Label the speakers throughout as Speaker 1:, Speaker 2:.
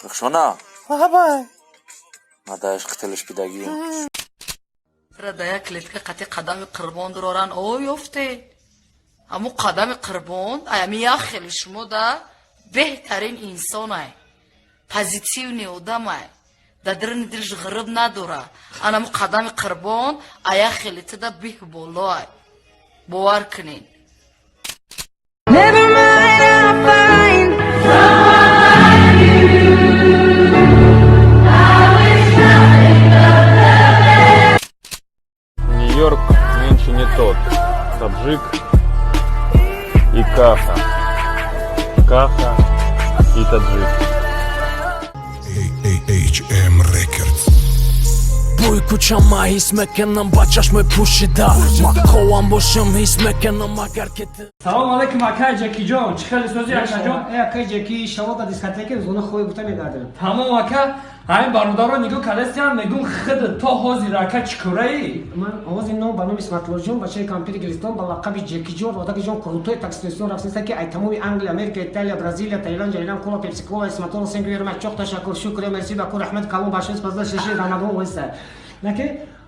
Speaker 1: Рахшона.
Speaker 2: Лабай.
Speaker 1: Ма да ишқи тилиш бидагием.
Speaker 3: Да як клетка қати Қадами Қурбон дуроран о ёфте. Ҳамун Қадами Қурбон аями як хели шумо да беҳтарин инсонай. Позитивный одамай. Да даруни дилш ғириб надора. Анаму Қадами Қурбон ая хели туда беҳ болоай. Бовар кунед.
Speaker 4: Never mind, I'll find.
Speaker 5: Нью-Йорк нынче не тот. Таджик и Каха. Каха и таджик.
Speaker 6: AHM Records.
Speaker 7: Бӯи кӯча ма ҳис мекунам, ба чашмои пӯшида. Ма қовам бошам, ҳис мекунам, агар ки ту
Speaker 8: Салом алейкум, акай Ҷакиҷон, чӣ хеле созӣ, акаҷон?
Speaker 9: Э, акай Ҷаки, шаво да дискотека зона хои гуфта мегардем.
Speaker 8: Тамом, ака. Ҳамин бародаро нигоҳ кардастиам, мегум, хид то ҳозир, ака, чӣ кораӣ?
Speaker 9: Ман овози ном ба номи Исматуллоҷон, бачаи кампири Гилистон, ба лақаби Ҷекиҷон, родаки ҷон, крутой таксистон рафтиста, ки ай тамоми Англия, Америка, Италия, Бразилия, Таиланд, Ҷайлан, кола, Пепси Кола, Исматулло, thank you very much, чоқ ташаккур, шукр, мерси, баку, раҳмат калон, башои спазда, шаши Рамадон оиста. Наки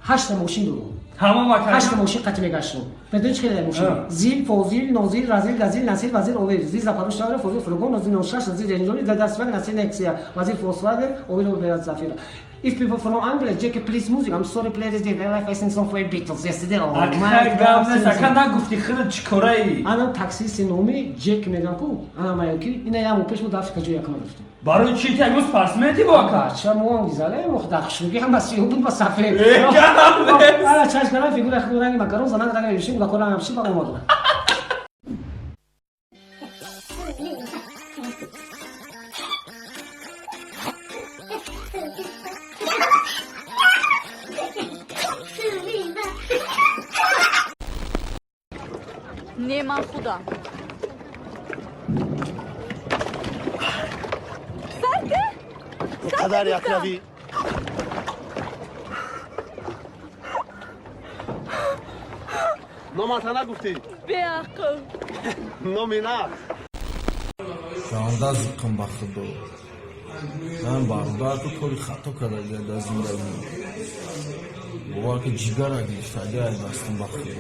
Speaker 9: ҳашта мошин дорум.
Speaker 8: Тамом, ака.
Speaker 9: Ҳашта мошин қати мегаштум. Медони чӣ хеле мошин? Зил, Фозил, Нозил, Разил, Газил, Насил, Вазир, Овил, Зил, Запорож, Тавра, Фозил, Фургон, Нозил, Ношаш, Зил, Ренҷони, Дастваг, Насил, Нексия, Вазир, Фолксваген, Овил, Овил, Зафира. If people from Anglia, Jackie, please music. I'm sorry, play this day. Life I song for Beatles yesterday. Oh,
Speaker 8: Ака, гап нест, ака, нагуфти, хид чӣ кораӣ?
Speaker 9: Анам таксисти номи Ҷек мегам ку. Ана маяки. Ина яму пеш мо дар Африка ҷои якама рафтем.
Speaker 8: Барои чӣ, ти ягон спортсменти бо, ака?
Speaker 9: Бача, мо ҳам гизале, мо дар хушругӣ ҳам ба сиёҳ буд, ба сафед.
Speaker 8: Э, гап нест.
Speaker 9: Ана чашм кардам, фигура худ ранги макарон, занак ранги мешин, кӯдакон ранги мешин, ба омадам.
Speaker 10: Не, ман худам.
Speaker 2: Қадар якравӣ. Номата нагуфтӣ?
Speaker 10: Беақл.
Speaker 2: Номи нағз.
Speaker 11: Шаванда зиқм, ба худо. Ман бародар, ту кори хато карда дар зиндагӣ. Бовар ки, ҷигара гирифтаги ай дастам, ба худо.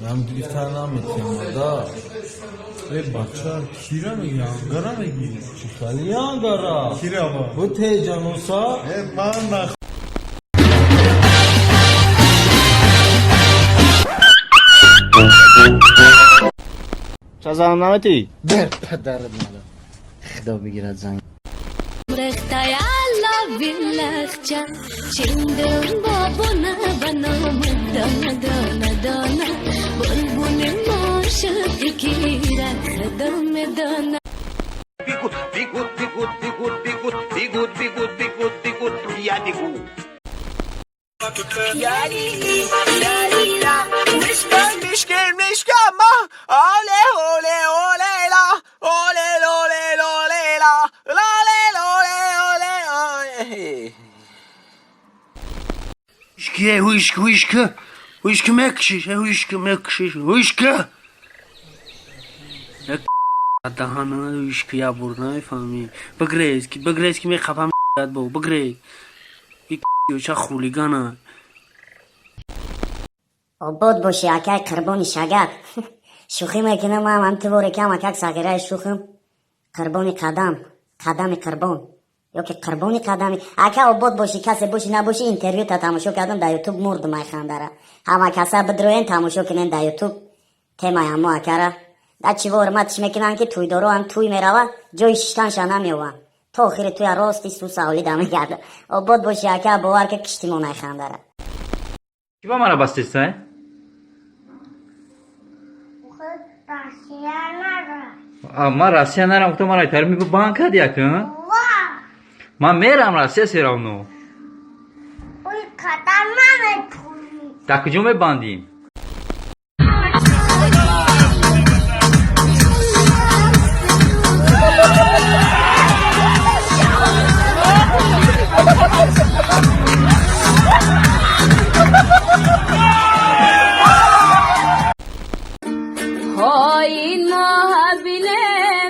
Speaker 11: Ям гирифта наметиҳам, да. Э, бача, кира меги, ангара меги? Чӣ хали ангара?
Speaker 2: Кира ба?
Speaker 11: Бу теҷаноса?
Speaker 2: Э, ман на.
Speaker 12: Ча занг наметӣ?
Speaker 13: Дар падарат мада. Худо бигирад занг.
Speaker 4: Чиндум бобона ба номи дона дона дона булбули мо фикира худо медона.
Speaker 14: Бегут, бегут, бегут, бегут, бегут, бегут, бегут, бегут, бегут, я бегу.
Speaker 2: Мишка, мишка, ма, оле, оле, оле, ла, оле, оле, оле, ла, лоле, лоле, оле, оле.
Speaker 12: Ҳушки, ҳушки, ҳушки, ҳушки мекушиш, ҳушки мекушиш, ҳушки. Даҳана ҳушки я бур намефаҳмӣ. Бигрез, ки бигрез, ки мехапам бо, бигрез. Ча хулигана.
Speaker 15: Обод бошӣ, акай Қурбони шагар. Шӯхӣ мекунам, ман ҳам ту воре кам акак сағираи шӯхим. Қурбони қадам, Қадами Қурбон ё ки Қурбони Қадами, ака, обод бошӣ. Касе бошӣ набошӣ, интервюта тамошо кардам дар Ютуб, мурдум ай хандара. Ҳама каса бидроен, тамошо кунен дар Ютуб темаи ҳамо акара. Да чӣ ҳурматш мекунанд, ки тӯйдоро ҳам тӯй мерава, ҷои шиштанша намеёванд, то охири тӯя рости су саолида мегарда. Обод бошӣ, ака, бовар ки киштимон ай хандара.
Speaker 16: Чӣ ба мара бастеса?
Speaker 17: Россия нара.
Speaker 16: Ман Россия нарам гуфтам, мара тарми банк кад як. Ман мерам Россия всё равно.
Speaker 17: Ой, када наметонӣ.
Speaker 16: Дар куҷо мебандим?
Speaker 10: Ҳоин моҳабине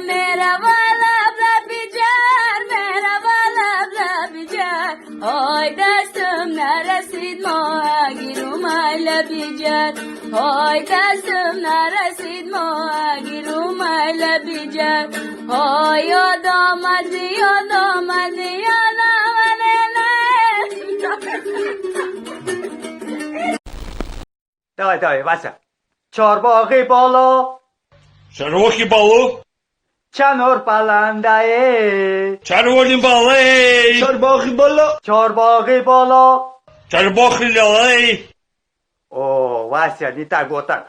Speaker 10: мерава лаб лаби ҷар.
Speaker 4: биҷар. Ҳой, дастам нарасид, мо агирум ай лаби ҷар. Ҳой, ёд омади, ёд омади, ёд омади.
Speaker 14: Давай, давай, Вася. Чорбоғи боло.
Speaker 5: Чорбоғи боло.
Speaker 14: Чанор баландае.
Speaker 5: Чорбоғи балей.
Speaker 14: Чорбоғи боло. Чорбоғи боло.
Speaker 5: Чорбоғи лалей.
Speaker 14: О, Вася, не так, вот так.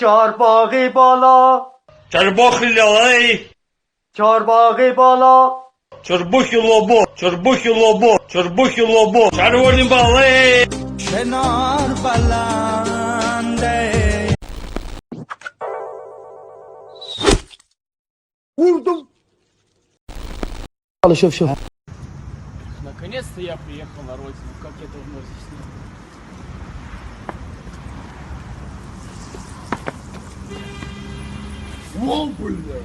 Speaker 14: Чорбоғи боло.
Speaker 5: Чорбоғи лалей.
Speaker 14: Чорбоғи боло.
Speaker 5: Чорбоғи лобо. Чорбоғи лобо. Чорбоғи лобо. Чорбоғи балей.
Speaker 14: Чанор баланде.
Speaker 18: Vurdum.
Speaker 13: شوف شوف.
Speaker 8: Наконец-то я приехал на родину, как я давно здесь не был. О, бля!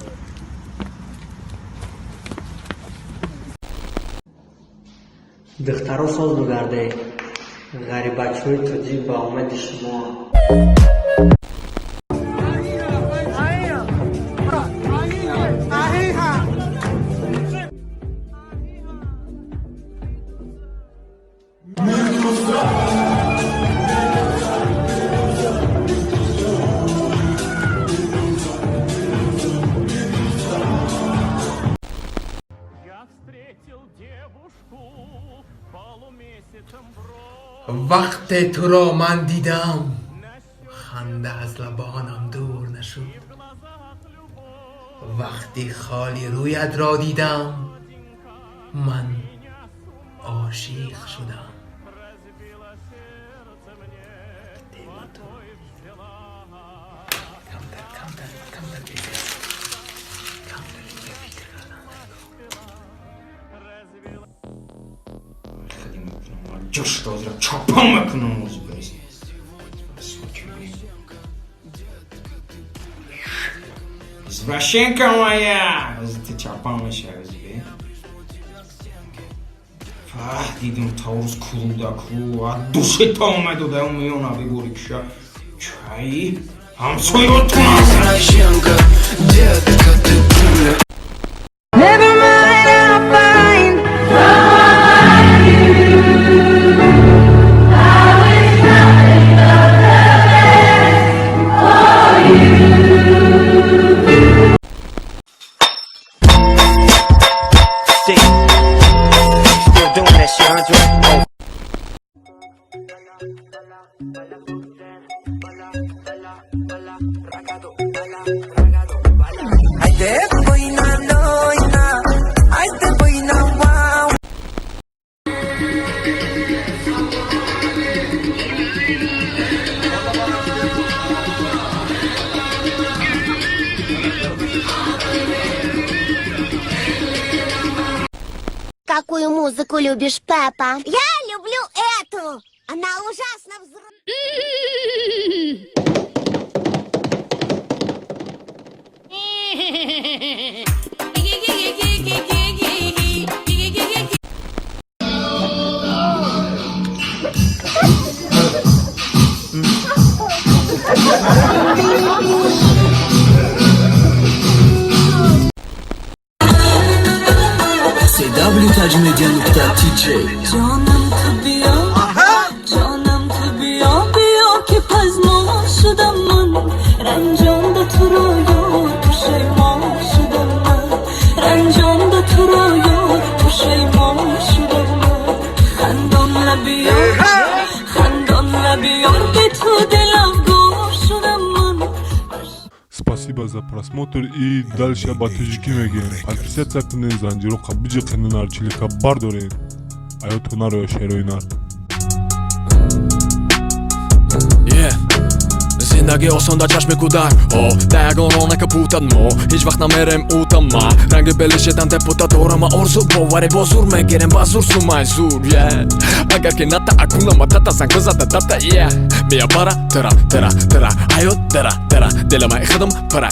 Speaker 13: Духтаро, соз бугарде, ғарибачаҳои тоҷик ба омади шумо.
Speaker 2: Вақте туро ман дидам, ханда аз лабонам дур нашуд. Вақти холи рӯятро дидам, ман ошиқ шудам. Вақте ман туро камтар, камтар, камтар, камтар фикр кардам.
Speaker 19: Ҷош ҳозира чапон мекунам озбе. Извращенка моя! Ты чапон мешавӣ озбе. Фах, дидим таврӯз кулуда ку, души та омаду да миёна бигори киша. Чай? Ҳамсоётун.
Speaker 7: Извращенка, детка, ты пуля.
Speaker 4: Never mind, I'll find. I wish nothing but the best for you.
Speaker 14: See, still doing that shit, Andre. Oh.
Speaker 17: Какую музыку любишь, Пеппа? Я люблю эту! Она ужасно взрыв...
Speaker 7: CW
Speaker 4: Ҷонам, ту биё, ҷонам, ту биё, биё, ки пазмон шудам ман. Ранҷонда туро, ёр, пушаймон шудам ман. Ранҷонда туро, ёр, пушаймон шудам ман. Хандон лаби ёр, хандон лаби ёр, бе ту дилам гум шудам ман.
Speaker 6: Спасибо за просмотр и дальше ба тоҷикӣ мегӯем. Подписаться кунед, занҷироқа биҷиқенед, нарчилика бардоред. Аёту нароя шерои нар.
Speaker 7: Yeah. Зиндагӣ осон дар чашми кӯдак. О да ягон ронака путад, мо ҳеҷ вақт намерем утама. Ранги белишедан депутат дорама, орзу боварӣ бо зур мегирем, ба зур сумай зур. Yeah. Агар ки ната акуна матата, занг бизада дата. Yeah. Мия бара тара тара тара, ҳаёт дара дара, дилама худам пара.